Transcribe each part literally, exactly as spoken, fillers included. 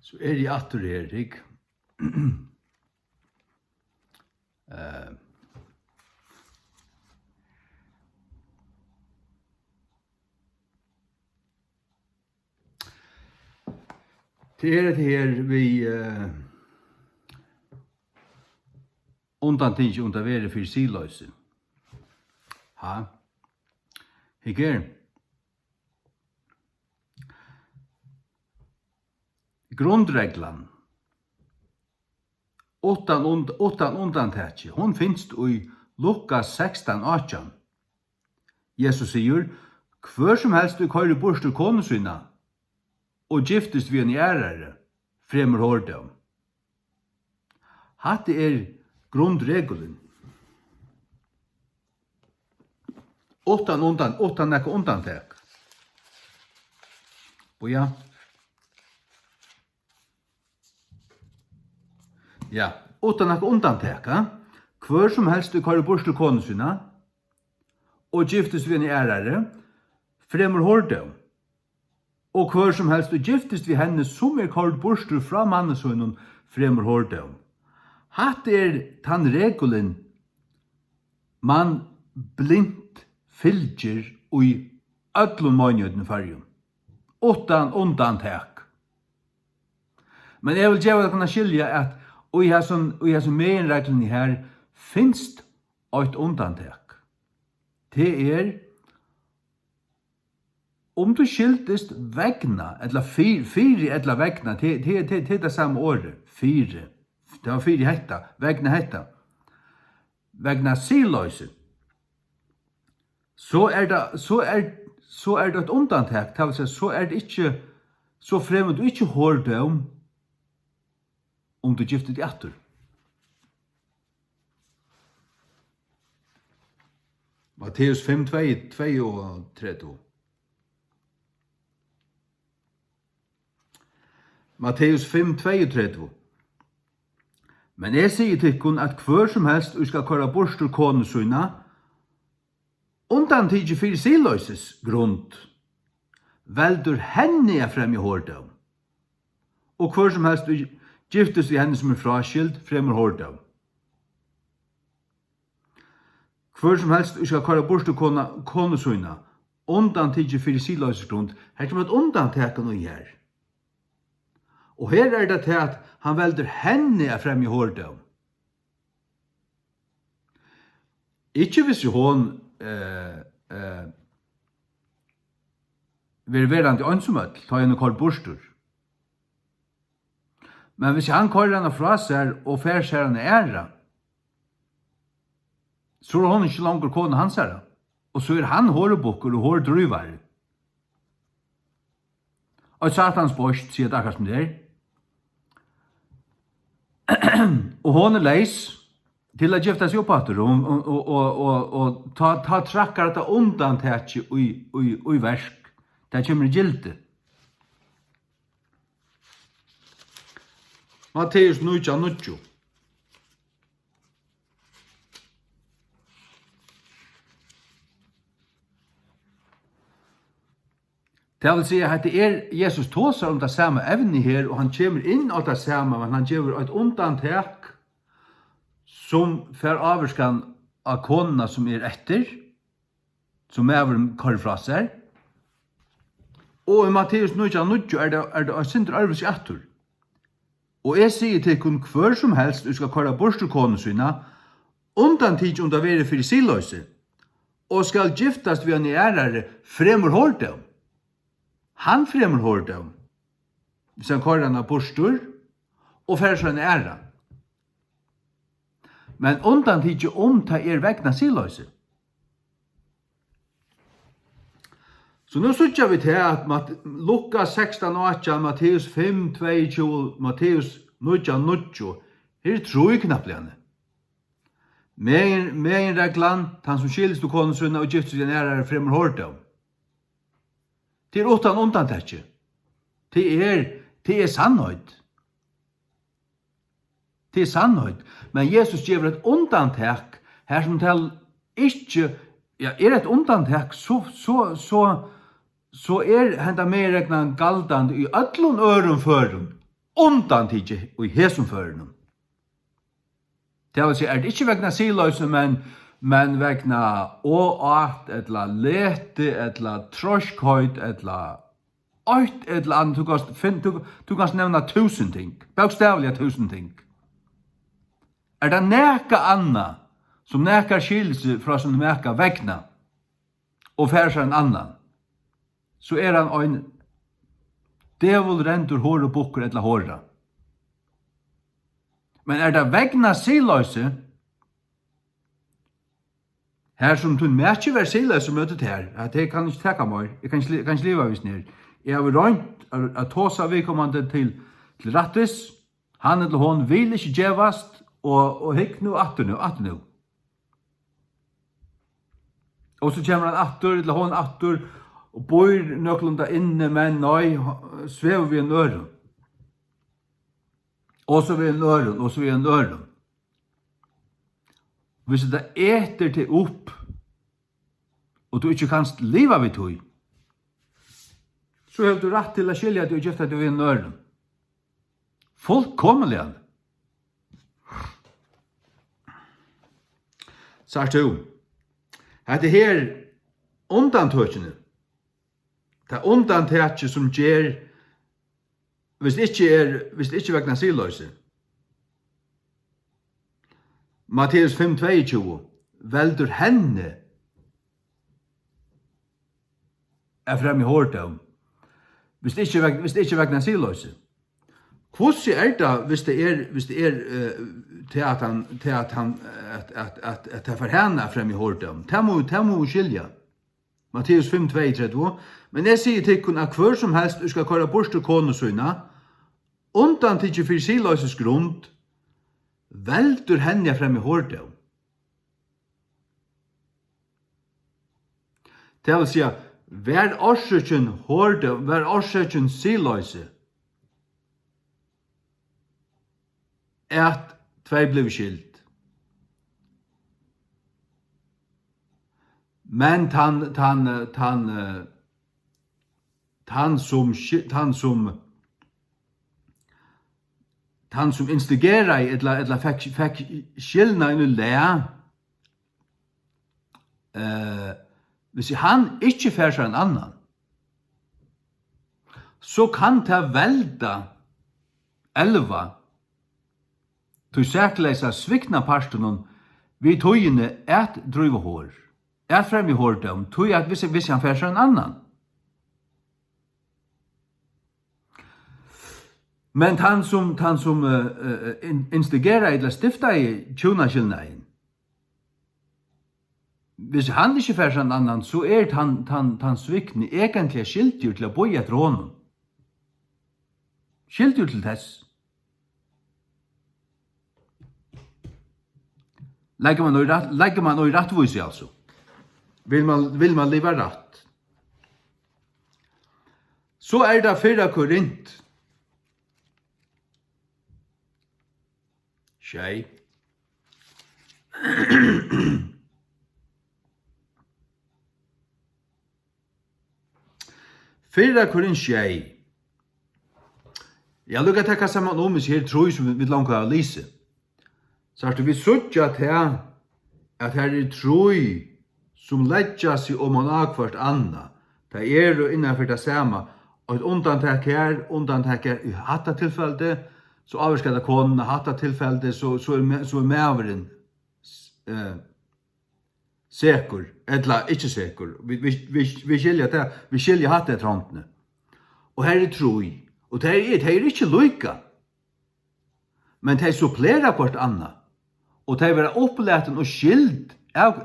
So eri eg aftur her, hygg. Eh, tað er hetta her við, eh, undantikið um tað verður fyri siðloysi. Ha? Hygg her. Grundreglan, uttan und-, uttan undantaki, hon finst í Lukas sekstan átjan. Jesus sigur: "Hvør sum helst, ið koyrir burtur konu sína og giftist við eini aðrari, fremur hordóm." Hatta er grundregulin. Uttan undan-, uttan nakað undantak. Og ja. Ja, uttan nakað undantak, ha? "Hvør sum helst, ið koyrir burtur konu sína og giftist við eini aðrari, fremur hordóm. Og hvør sum helst, ið giftist við henni, sum er koyrd burtur frá manni sínum, fremur hordóm." Hatta er tann regulin, man blint fylgir í øllum meinigheitini í Føroyum, uttan undantak. Men eg vil geva tykkum at skilja, at í hasum, í hasum meginregluni her finst eitt undantak. Tað er, um tú skildist vegna, ella fyri, fyri ella vegna, tað, tað, tað, tað er tað sama orðið, fyri. Tað var fyri hetta, vegna hetta. Vegna siðloysi. So er tað, so er, so er tað eitt undantak, tað vil siga, so er tað ikki, so fremur tú ikki hordóm, um tú giftir teg aftur. Matteus fimm, tvey, tveyogtretivu. Matteus fimm, tveyogtretivu. Men eg sigi tykkum, at hvør sum helst, ið skal koyra burtur konu sína, undantikið fyri siðloysis grund, veldur henni at fremja hordóm. Og hvør sum helst, ið giftist við henni, sum er fráskild, fremur hordóm. Hvør sum helst, ið skal koyra burtur kona, konu sína, undantikið fyri siðloysisgrund, her kemur eitt undantak inn í her. Og her er tað tað, at hann veldur henni at fremja hordóm. Ikki hvis hon, eh, eh, verður verandi einsamøll, tá hon er koyrd burtur. Men hvis hann koyrir hana frá sær og fær sær eina aðra, so er hon ikki longur kona hansara, og so er hann horubukkur og horudrívari. Eitt satans beisk, siga teir, akkurát sum tað er. Og hon er leys til at gifta seg upp aftur, og, og, og, og, og, og tá, tá traðkar hetta undantakið í, í, í verk. Tað kemur í gildi. Matteus nítjan níggju. Tað vil siga, hetta er, Jesus tosar um tað sama evni her, og hann kemur inn á tað sama, men hann gevur eitt undantak, sum fær ávirkan á konuna, sum er eftir, sum maðurin koyrir frá sær. Og í Matteus nítjan níggju er tað, er tað eitt sindur øðrvísi aftur. Og eg sigi tykkum, hvør sum helst, ið skal koyra burtur konu sína, undantikið um tað verður fyri siðloysi, og skal giftast við eini aðrari, fremur hordóm. Hann fremur hordóm, hvis hann koyrir hana burtur og fær sær eina aðra. Men undantikið um tað er vegna siðloysi. So nú síggja vit her, at Mat-, Lukas sekstan átjan, Matteus fimm tveyogtjúgu, Matteus nítjan níggju, her eru trý knappliga. Megin-, meginreglan, tann sum skilst úr konu síni og giftir seg við ein aðrari, fremur hordóm. Tað er uttan undantekið. Tað er, tað er sannheit. Tað er sannheit. Men Jesus gevur eitt undantak, har sum tað ikki, ja, er eitt undantak, so, so, so, so er henda meginreglan galdandi í øllum øðrum førum. undantikið í hesum førinum. Tað vil siga, er tað ikki vegna siðloysi, men, men vegna óát ella leti ella treiskheit ella eitt ella annað, tú kanst finn-, tú, tú kanst nevna túsund ting, bókstavliga túsund ting. Er tað nakað annað, sum nakar skilir seg frá sínum maka vegna og fær sær ein annan, so er hann ein djevulrendur horubukkur ella hora. Men er tað vegna siðloysi, har sum tín maki var siðleys og møtti tær, at eg kann ikki taka meir, eg kann ikki li-, kann ikki liva við sum er. Eg havi roynt at, at tosa viðkomandi til, til rættis, hann ella hon vil ikki gevast, og, og hygg nú aftur nú, aftur nú. Og so kemur hann aftur, ella hon aftur, og býr nøkulunda inni, men nei, svevur við ein øðrum. Og so við ein øðrum, og so við ein øðrum. Hvis tað etur teg upp, og tú ikki kanst liva við tí, so hevur tú rætt til at skilja, at tú er gift, at tú er við ein øðrum. Fullkomiliga. Sært tú? Hetta her undantøkini. Tað undantakið, sum ger, hvis ikki er, hvis ikki vegna siðloysi. Matteus fimm tveyogtjúgu, veldur henni at fremja hordóm, hvis ikki vegna, hvis ikki vegna siðloysi. Hvussu er tað, hvis tað er, hvis tað er, eh, tað at hann, tað at hann, at, at, at, at tað fær hana at fremja hordóm? Tað má, tað má vit skilja. Matteus fimm tveyogtretivu, men eg sigi tykkum, at hvør sum helst, ið skal koyra burtur konu sína, undantikið fyri siðloysis grund, veldur henni at fremja hordóm. Tað vil siga, var orsøkin hordóm, var orsøkin siðloysi, at tvey blivu skild. Men tann, tann, tann, eh, tann sum ski-, tann sum, tann sum instigeraði ella, ella fekk, fekk skilnaðin í lag, eh, hvis hann ikki fær sær ein annan, so kann tað velda elva, tí sakleysa svikna partinum við tíðini at dríva hor, at fremja hordóm, tí at hvis, hvis hann fær sær ein annan. Men tann sum, tann sum, eh, eh, in-, instigeraði ella stiftaði hjúnaskilnaðin, hvis hann ikki fær sær ein annan, so er tann, tann, tann svikni eigentliga skyldigur til at bíða eftir honum. Skyldigur til tess. Leggur mann í rætt-, leggur mann í rættvísi, altso. Vil mann, vil mann liva rætt. So er tað fyrra Korint sjey. Fyrra Korint sjey. Ja, lukka taka saman um hesi her trý, sum vit, vit longu hava lisið. Sært tú, vit síggja tað, at her eru trý, sum leggja seg oman á hvørt annað. Tey eru innan fyri tað sama. Eitt undantak her, undantak her. Í hatta tilfeldi, so ávirkar tað konuna. Hatta tilfeldi, so, so er ma-, so er maðurin, eh, sekur, ella ikki sekur. Vit, vit, vit, vit skilja tað, vit skilja hatta eftir hondini. Og her eru trý. Og tey eru, tey eru ikki líka. Men tey supplera hvørt annað. Og tey verða upplatin og skild av,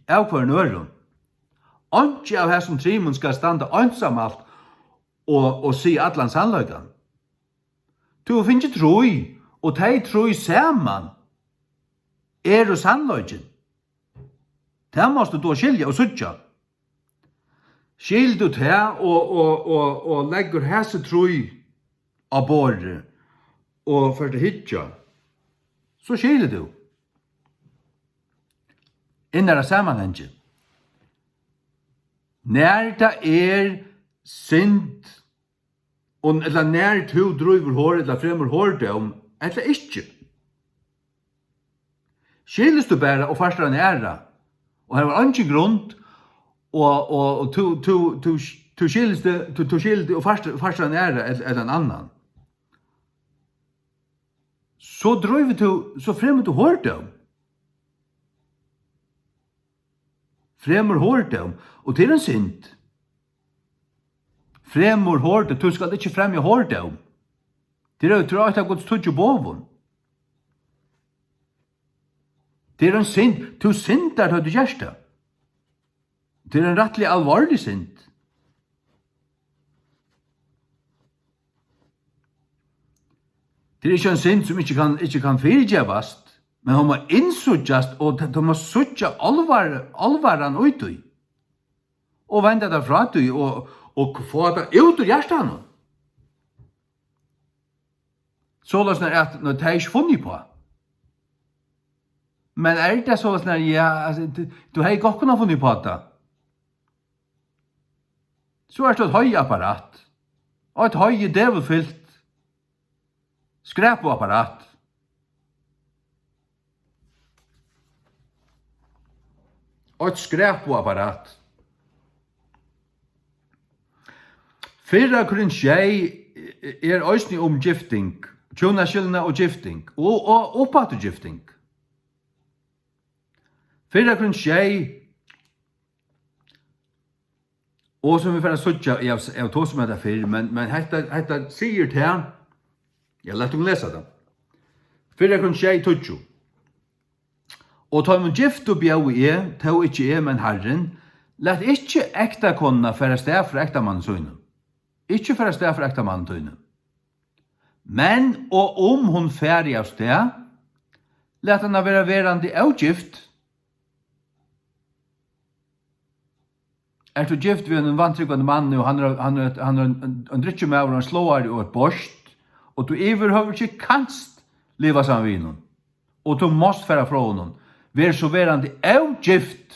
av hvørjum øðrum. Einki av hasum trimum skal standa einsamalt og, og siga allan sannleikan. Tú hevur fingið trý, og tey trý saman eru sannleikin. Tað mást tú skilja og síggja. Skil tú tað og, og, og, og leggur hasi trý á borðið og fert at hyggja, so skilir tú innara samanhangi. Nær tað er synd Og ella nær tú drívur hor ella fremur hordóm, ella ikki. Skilist tú bara og fært tær eina aðra, og har var eingin grund, og, og, og tú, tú, tú, tú skilist, tú, tú skilist og fært, fært tær eina aðra ella, ella ein annan, so drívur tú, so fremur tú hordóm. Fremur hordóm, og tað er ein synd. Fremur hordóm, tú skalt ikki fremja hordóm. Tað er, tað er eitt av Guds tíggju boðum. Tað er ein synd, tú syndar, tá tú gert tað. Tað er ein rættiliga alvorlig synd. Tað er ikki ein synd, sum ikki kann, ikki kann fyrigevast, men hon má innsíggjast, og t-, tú má síggja álvar-, álvaran í tí, og venda tað frá tí, og, og fáa tað út úr hjartanum. Soleiðis er at, nei, tað er ikki funnið uppá. Men er tað soleiðis, ja, altso, tú, tú hevði gott kunnað funnið uppá tað. So ert tú eitt hoyapparat. Og eitt hoy er dævulfylt skrapuapparat. Eitt skrapuapparat. Fyrra Korint sjey er eisini um gifting, hjúnaskilnað og gifting, og, og uppaftur gifting. Fyrra Korint sjey, og sum vit fara at síggja, eg havi, eg havi tosað um hetta fyrr, men, men hetta, hetta sigur tað, eg lati tykkum lesa tað. Fyrra Korint sjey tíggju. Og teimum giftu bjóði eg, tó ikki eg, men Harrin, lat ikki ektakonuna fara avstað frá ektamanni sínum. Ikki fara avstað frá ektamanni tínum. Men og um hon fari avstað, lat hana vera verandi ógift. Ert tú gift við einum vantrúgvandi manni, og hann er, hann er, hann er ein, ein, ein drykkjumaður og ein sláari og eitt beist, og tú yvirhøvur ikki kanst liva saman við honum, og tú mást fara frá honum, ver so verandi ógift.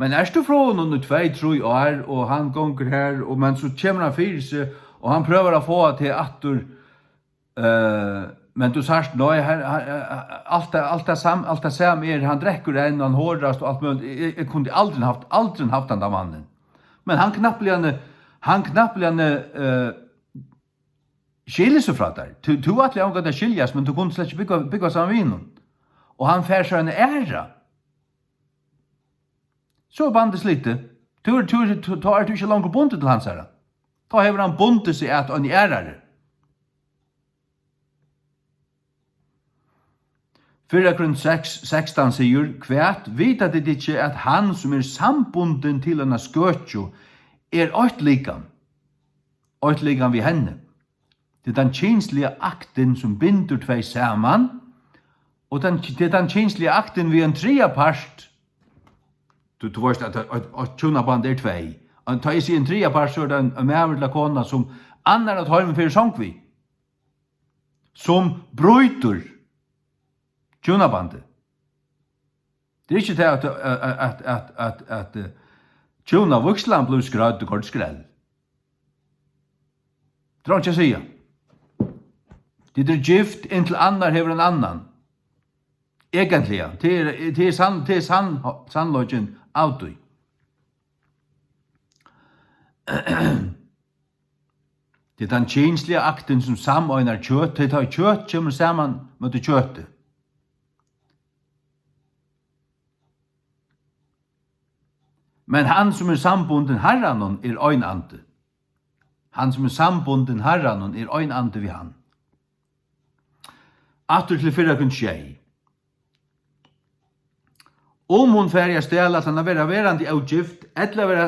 Men ert tú frá honum í tvey, trý ár, og hann gongur har, og, men so kemur hann fyri seg, og hann prøvar at fáa teg aftur, eh, men tú sært, nei, hann, hann, alt tað, alt tað sam-, alt tað sama er, hann drekkur enn, hann horast og alt møguligt. Eg, eg, eg kundi aldrin havt, aldrin havt handan mannin. Men hann knappliga, hann knappliga, eh, skilur seg frá tær. Tú, tú ætlaði ongantíð at skiljast, men tú kundi slett ikki búgva, búgva saman við honum. Og hann fær sær eina aðra. So er bandið slitið. Tú, tú, tú, tá ert tú ikki longur bundin til hansara. Tá hevur hann bundið seg at eini aðrari. Fyrra Korint seks, sekstan sigur: Hvat, vita tit ikki, at hann, sum er sambundin til eina skøkju, er eitt likam, eitt likam við henni? Tað er tann kynsliga aktin, sum bindur tvey saman, og tann, tað er tann kynsliga aktin við ein triðja part. Tú, tú veist, at eitt, eitt, eitt hjúnaband er tvey. Ein, tá eg sigi ein triðja part, so er tað ein, ein maður ella kona, sum annar av teimum fer í song við, sum brýtur hjúnabandið. Tað er ikki tað, at, at, at, at, at, at, eh, hjúnavígslan blívur skrødd og koyrd í skrell. Tað er einki at siga. Tit eru gift, inntil annar hevur ein annan. Eigentliga, tað er, tað er sann-, tað er sann-, sannleikin av tí. Tað er tann kynsliga aktin, sum sameinar kjøt, tað er tá, ið kjøt kemur saman móti kjøti. Men hann, sum er sambundin Harranum, er ein andi. Hann, sum er sambundin Harranum, er ein andi við hann. Aftur til fyrra Korint sjey. Um hon fari avstað, lat hana vera verandi ógift, ella vera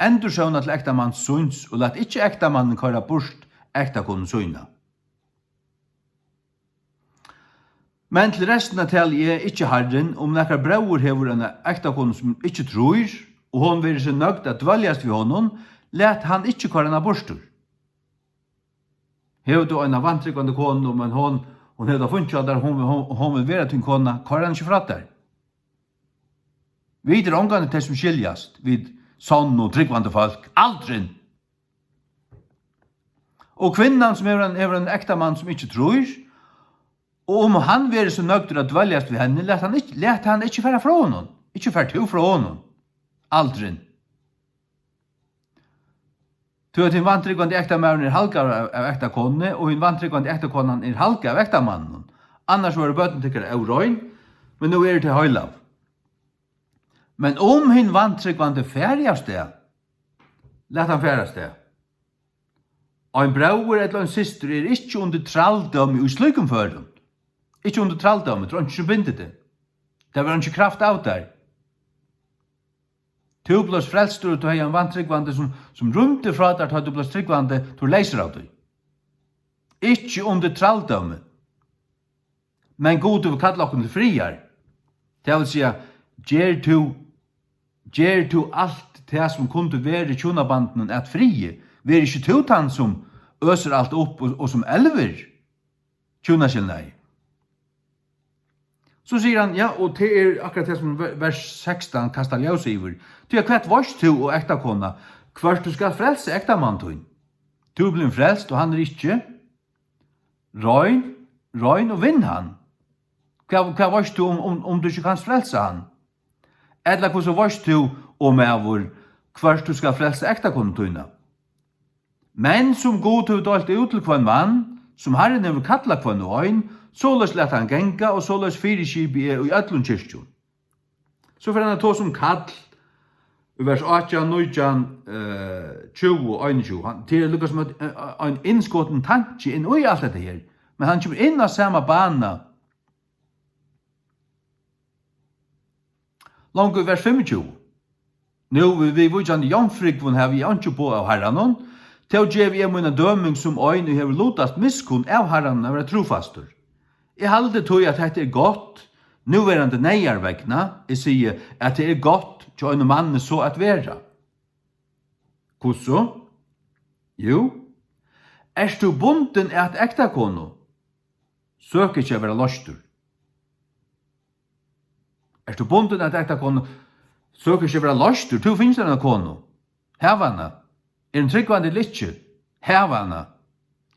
endursónað til ektamanns síns, og lat ikki ektamannin koyra burt ektakonu sína. Men til restina tali eg, ikki Harrin, um nakar bróðir hevur eina ektakonu, sum ikki trýr, og hon verður so nøgd at dveljast við honum, lat hann ikki koyra hana burtur. Hevur tú eina vantrúgvandi konu, men hon, hon hevur tað fínt hjá tær, hon, hon, hon vil vera tín kona, koyr hana ikki frá tær. Vit eru ongantíð tey, sum skiljast. Vit, sonn og trúgvandi fólk, aldrin. Og kvinnan, sum hevur ein, hevur ein ektamann, sum ikki trýr, og um hann verður so nøgdur at dveljast við henni, lat hann ikki, lat hann ikki fara frá honum. Ikki far tú frá honum, aldrin. Tí at hin vantrúgvandi ektamaðurin er halgaður av, av ektakonuni, og hin vantrúgvandi ektakonan er halgað av ektamanninum. Annars vóru børn tykkara órein, men nú eru tey heilag. Men um hin vantrúgvandi fari avstað, lat hann fara avstað. Ein bróðir ella ein systir er ikki undir trældómi í slíkum førum. Ikki undir trældómi, tað er einki sum bindur teg. Tað verður einki kraft av tær. Tú bleivst frelstur, og tú hevði ein vantrúgvandi, sum, sum rýmdi frá tær, tá tú bleivst trúgvandi, tú ert leysur av tí. Ikki undir trældómi. Men Gud hevur kallað okkum til friðar. Tað vil siga, ger tú, ger tú alt tað, sum kundi verið hjúnabandinum at friði. Verður ikki tú tann, sum øsir alt upp og, og sum elvir hjúnaskilnaði? So sigur hann, ja, og tað er akkurát tað, sum ver-, vers sekstan kastar ljós yvir. Tí at hvat veitst tú, og ektakona, hvørt tú skalt frelsa ektamann tín? Tú ert blivin frelst, og hann er ikki. Royn, royn og vinn hann. Hvat, hvat veitst tú, um, um, um tú ikki kanst frelsa hann? Ella hvussu veitst tú, o maður, hvørt tú skalt frelsa ektakonu tína? Men sum Gud hevur deilt út til hvønn mann, sum Harrin hevur kallað hvønn og ein, soleiðis lat hann ganga, og soleiðis fyriskipi eg í øllum kirkjum. So fer hann at tosa um kall í vers átjan, nítjan, eh, tjúgu og einogtjúgu. Hann, tað er líka sum at, eh, ein innskotin tanki inn í alt hetta her. Men hann kemur inn á sama bana. Longu í vers fimmogtjúgu. Nú, við, viðvíkjandi jomfrúgvum havi eg einki boð av Harranum, tó gevi eg mína døming sum ein, ið hevur lutast miskunn av Harranum at vera trúfastur. Eg haldi tí, at hetta er gott, núverandi neyðar vegna, eg sigi, at tað er gott hjá einum manni so at vera. Hvussu? Jú, ert tú bundin at ektakonu, søk ikki at vera loystur. Ert tú bundin at ektakonu, søk ikki at vera loystur, tú finst eina konu. Hav hana. Er hon trúgvandi ella ikki? Hav hana.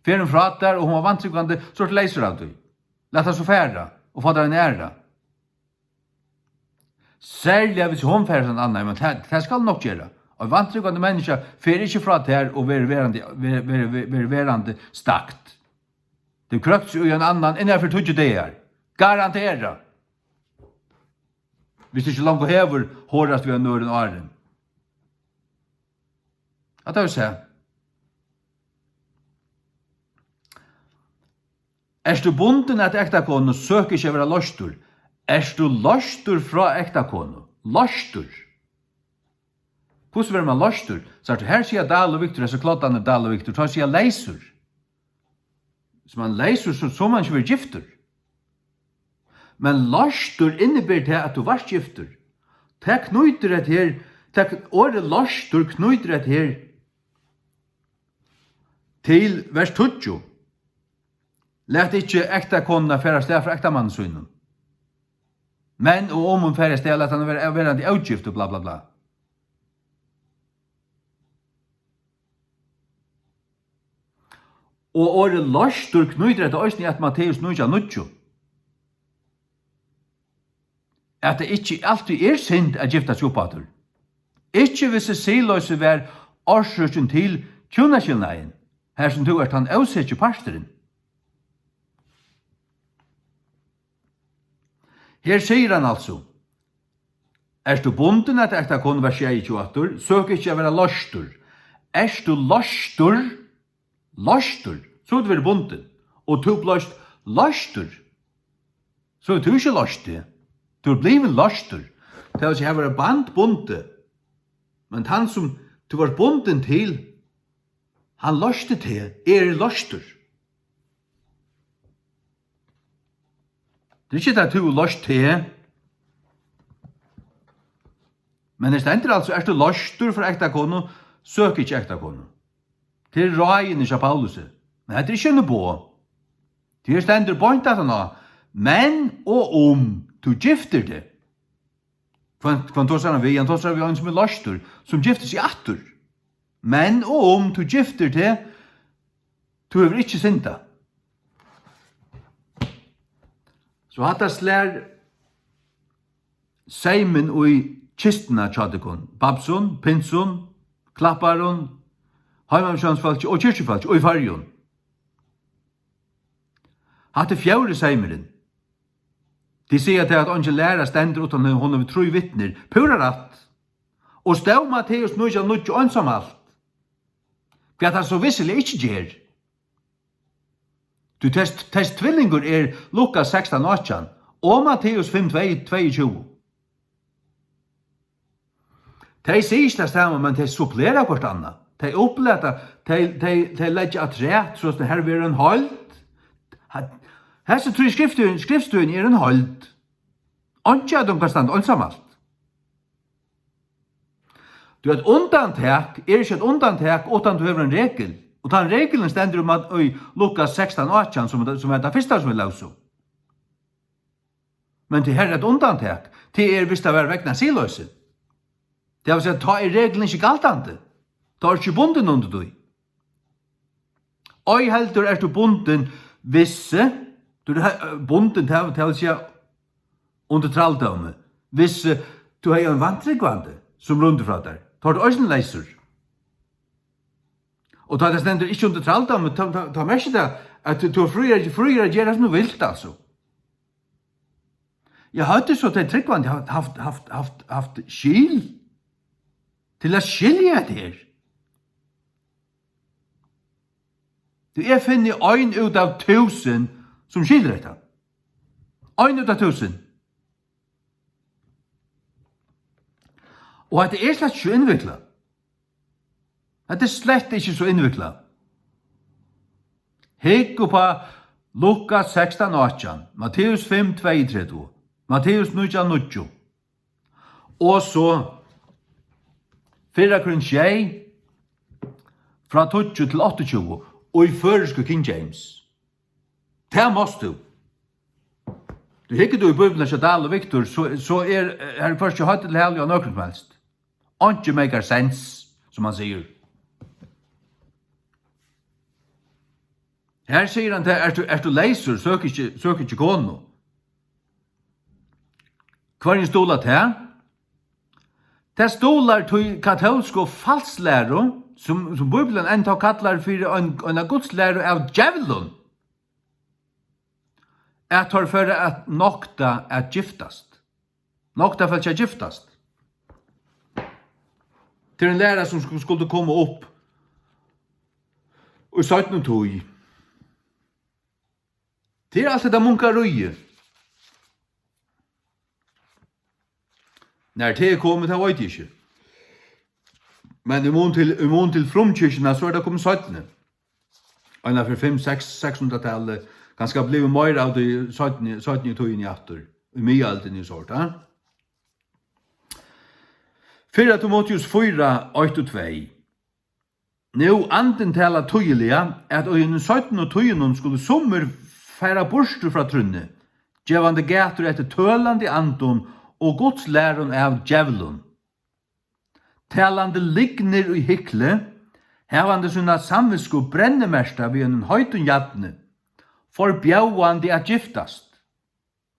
Fer hon frá tær, og hon var vantrúgvandi, so ert leysur av tí. Lat hana so fara, og fá tær eina aðra. Serliga, hvis hon fer til ein annan, men tað, tað skal hon nokk gera. Ein vantrúgvandi menniskja fer ikki frá tær og verður verandi, ver-, ver-, ver-, verður verandi stakt. Tú krøkst í ein annan innan fyri tíggju dagar. Garantera. Hvis tú ikki longu hevur horast við ein øðrum áðrenn. At tað vil siga, ert tú bundin at ektakonu, søk ikki at vera loystur. Ert tú loystur frá ektakonu? Loystur. Hvussu verður mann loystur? Sært tú, her siga Dahl og Victor, hesar kloddarnir Dahl og Victor, teir siga leysur. Hvis mann er leysur, so, so er mann ikki verið giftur. Men loystur inniber tað, at tú vart giftur. Tað knýtir hetta her, tað kn-, orðið loystur knýtir hetta her til vers tíggju. Lat ikki ektakonuna fara avstað frá ektamanni sínum. Men og um hon fer avstað, lat hana vera, verandi ógift og bla, bla, bla. Og orðið loystur knýtir hetta eisini at Matteus nítjan níggju. At tað ikki altíð er synd at gifta seg upp aftur. Ikki, hvis siðloysi var orsøkin til hjúnaskilnaðin, har sum tú ert tann óseki parturin. Her sigur hann altso, ert tú bundin at ektakonu, vers sjeyogtjúgu aftur, søk ikki at vera loystur. Ert tú loystur, loystur, so hevur tú verið bundin, og tú bleivst loystur, so hevur tú ikki loyst teg. Tú ert blivin loystur. Tað vil siga, har var eitt band bundið, men tann, sum tú vart bundin til, hann loysti teg, eg eri loystur. Tað er ikki tað, at tú hevur loyst teg. Men her stendur altso, ert tú loystur frá ektakonu, søk ikki ektakonu. Tað er ráðini hjá Paulusi. Men hetta er ikki eini boð. Tí her stendur beint aftan á, men og um tú giftir teg. Hvønn, hvønn tosar hann við? Hann tosar við ein, sum er loystur, sum giftir seg aftur. Men og um tú giftir teg, tú hevur ikki syndað. So hatta slær seymin í kistuna hjá tykkum, babsum, pinsum, klapparum, heimamissiónsfólki og kirkjufólki í Føroyum. Hatta er fjórði seymurin. Tit siga tað, at eingin læra stendur uttan hon hevur trý vitnir. Púra rætt. Og stóð Matteus nítjan níggju einsamalt, hvat hann so vissiliga ikki ger. Tí tess, tess tvillingur er Lukas sekstan átjan og Matteus fimm tvey, tveyogtjúgu. Tey siga ikki tað sama, men tey supplera hvørt annað. Tey upplata, tey, tey, tey leggja afturat, so at her verður ein heild. Ha-, hesi trý skriftu-, skriftstøðini eru ein heild. Einki av teimum kann standa einsamalt. Tí eitt undantak er ikki eitt undantak, uttan tú hevur ein regul. Og tann regulin stendur um at í Lukas sekstan átjan, sum, sum er tað fyrsta, sum vit lósu. Men tað her er eitt undantak. Tað er, viss tað var vegna siðloysi. Tað vil siga, tá er reglan ikki galdandi. Tá er ikki bundin undir tí. Ei heldur ert tú bundin, viss, tú ert he-, bundin, tað, tað vil siga, undir trældómi. Viss tú hevði ein vantrúgvandi, sum rýmdi frá tær, tá ert tú eisini leysur. Og tá tað stendur ikki undir trældómi, tá, tá, tá merkir tað, at tú, tú ert fríur, fríur at gera, sum tú vilt, altso. Ja, høvdu so tey trúgvandi havt, havt, havt, havt, havt skil til at skilja hetta her? Tí eg finni ein út av túsund, sum skilur hetta. Ein út av túsund. Og hetta er slett ikki so innviklað. Hetta er slett ikki so innviklað. Hygg upp á Lukas sekstan átjan, Matteus fimm tveyogtretivu, Matteus nítjan níggju. Og so fyrra Korint sjey, frá tíggju til áttaogtjúgu, og í føroysku King James. Tað mást tú. Tú hyggur tú í Bíbliuna hjá Dahl og Victor, so, so er, er hvørki høvd ella hali á nøkrum sum helst. Einki make sense, sum hann sigur. Her sigur hann, tað, ert tú, ert tú leysur, søk ikki, søk ikki konu. Hvørjum stuðlar tað? Tað stuðlar tí katólsku falsklæru, sum, sum Bíblian enntá kallar fyri ein, eina gudslæru av djevlum, at teir fara at nokta at giftast. Nokta fólki at giftast. Tað er ein læra, sum sku-, skuldi koma upp í seinnu tíð. Tað er alt hetta munkaríið. Nær tað er komið, tað veit eg ikki. Men í mun til, í mun til frumkirkjuna, so er tað komið seinni. Eina fyri fimm, seks, seks hundrað-talið, kanska blivið meira av tí seinni, seinni tíðini aftur, í miðøldini og sovorðið, ha? Fyrra Timoteus fýra, eitt og tvey. Nú, Andin talar týðiliga, at í hinum seinnu tíðunum skulu summir fara burtur frá trúnni, gevandi gætur eftir tølandi andum og gudslærum av djevlum, talandi lygnir í hykli, havandi sína samvitsku brennimerkta við einum heitum jarni, forbjóðandi at giftast.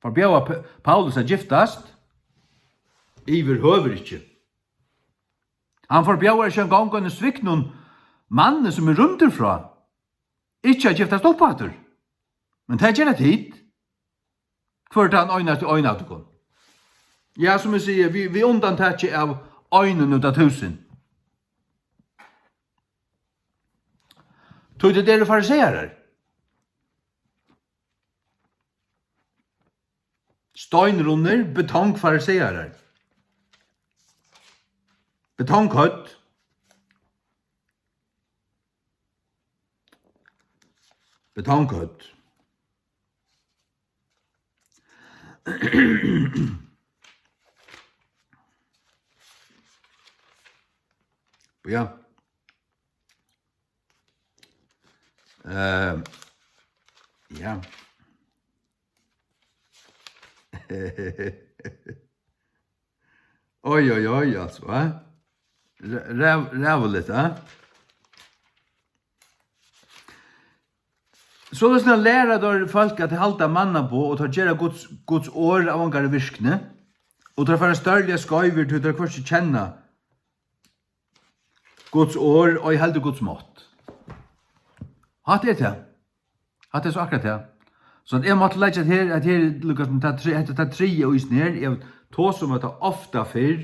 Forbjóða P-, Paulus at giftast? Yvirhøvur ikki. Hann forbjóðar ikki eingong einum sviknum manni, sum er rýmdur frá, ikki at giftast upp aftur. Men tað gera tit. Hvør tann einasti ein av tykkum? Ja, sum eg sigi, við, við undantaki av einum út av túsund. Tí tit eru farisearar. Steinrunnir betongfarisearar. Betonghøvd. Betonghøvd. Ja. Eh, ja. Oj, oj, oj, altso, eh? Ræ-, ræv-, ræðuligt, eh? Soleiðis at læra teir fólk at halda mannaboð, og teir gera Guds, Guds orð av ongari virkni, og teir fara stórliga skeivir, tí teir hvørki kenna Guds orð, ei heldur Guds mátt. Hatta er tað. Hatta er so akkurát tað. So at eg mátti leggja at her, at her, Lukas, men tað tri-, hetta, tað triðja í sum her, eg tosi um hetta ofta fyrr.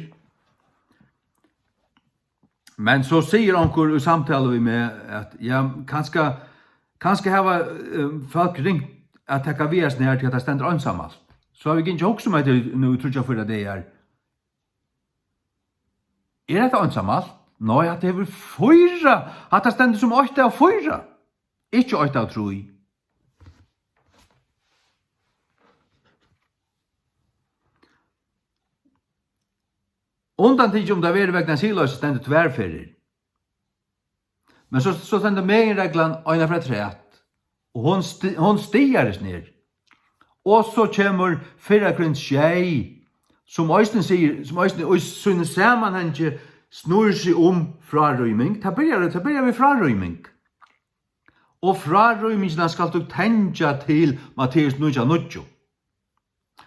Men so sigur onkur í samtalu við meg, at, ja, kanska, kanska hava, eh, fólk ringt at taka við hasum her, tí at tað stendur einsamalt. So havi eg gingið og hugsað um hetta nú í tríggjar, fýra dagar. Er hetta einsamalt? Nei, hatta hevur fýra, hatta stendur sum eitt av fýra, ikki eitt av trý. Undantikið, um tað verður vegna siðloysis, stendur tvær ferðir. Men so, so stendur meginreglan eina ferð afturat, og hon sti-, hon stigar niður. Og so kemur fyrra Korint sjey, sum eisini sigur, sum eisini í sínum samanhangi snýr seg um frárýming. Tað byrjar, tað byrjar við frárýming. Og frárýmingina skalt tú tengja til Matteus nítjan níggju.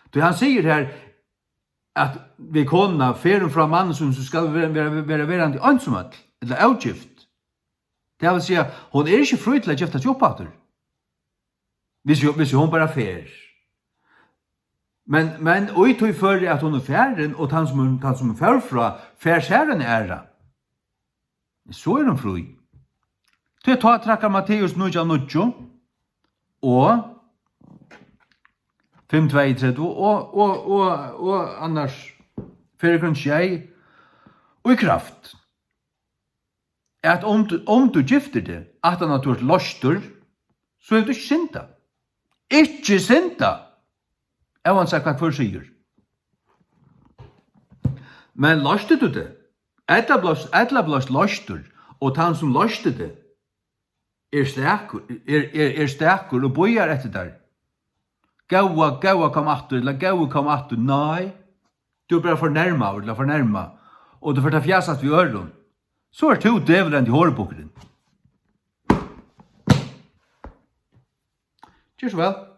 Tí hann sigur her, at við konuna fer hon frá manni sínum, so skal vera, vera, vera verandi einsamøll, ella ógift. Tað vil siga, hon er ikki frí til at gifta seg upp aftur. Hvis, hvis hon bara fer. Men, men í tí føri at hon er farin, og tann sum hon, tann sum hon fór frá, fær sær eina aðra. So er hon frí. Tí tá traðkar Matteus nítjan níggju og fimm tveyogtretivu og, og, og, og annars fyrra Korint sjey í kraft, at um tú, um tú giftir teg, aftan at tú ert loystur, so hevur tú ikki syndað. Ikki syndað! Óansæð hvat hvør sigur. Men loysti tú teg? Ella bleivst, ella bleivst loystur, og tann sum loysti teg, er stakur, er, er, er stakur og bíðar eftir tær. Góða, góða, kom aftur, ella góði, kom aftur. Nei, tú ert bara fornermaður, ella fornermað, og tú fert at fjasast við øðrum. So ert tú djevulin í horubukkuni. Ger so væl.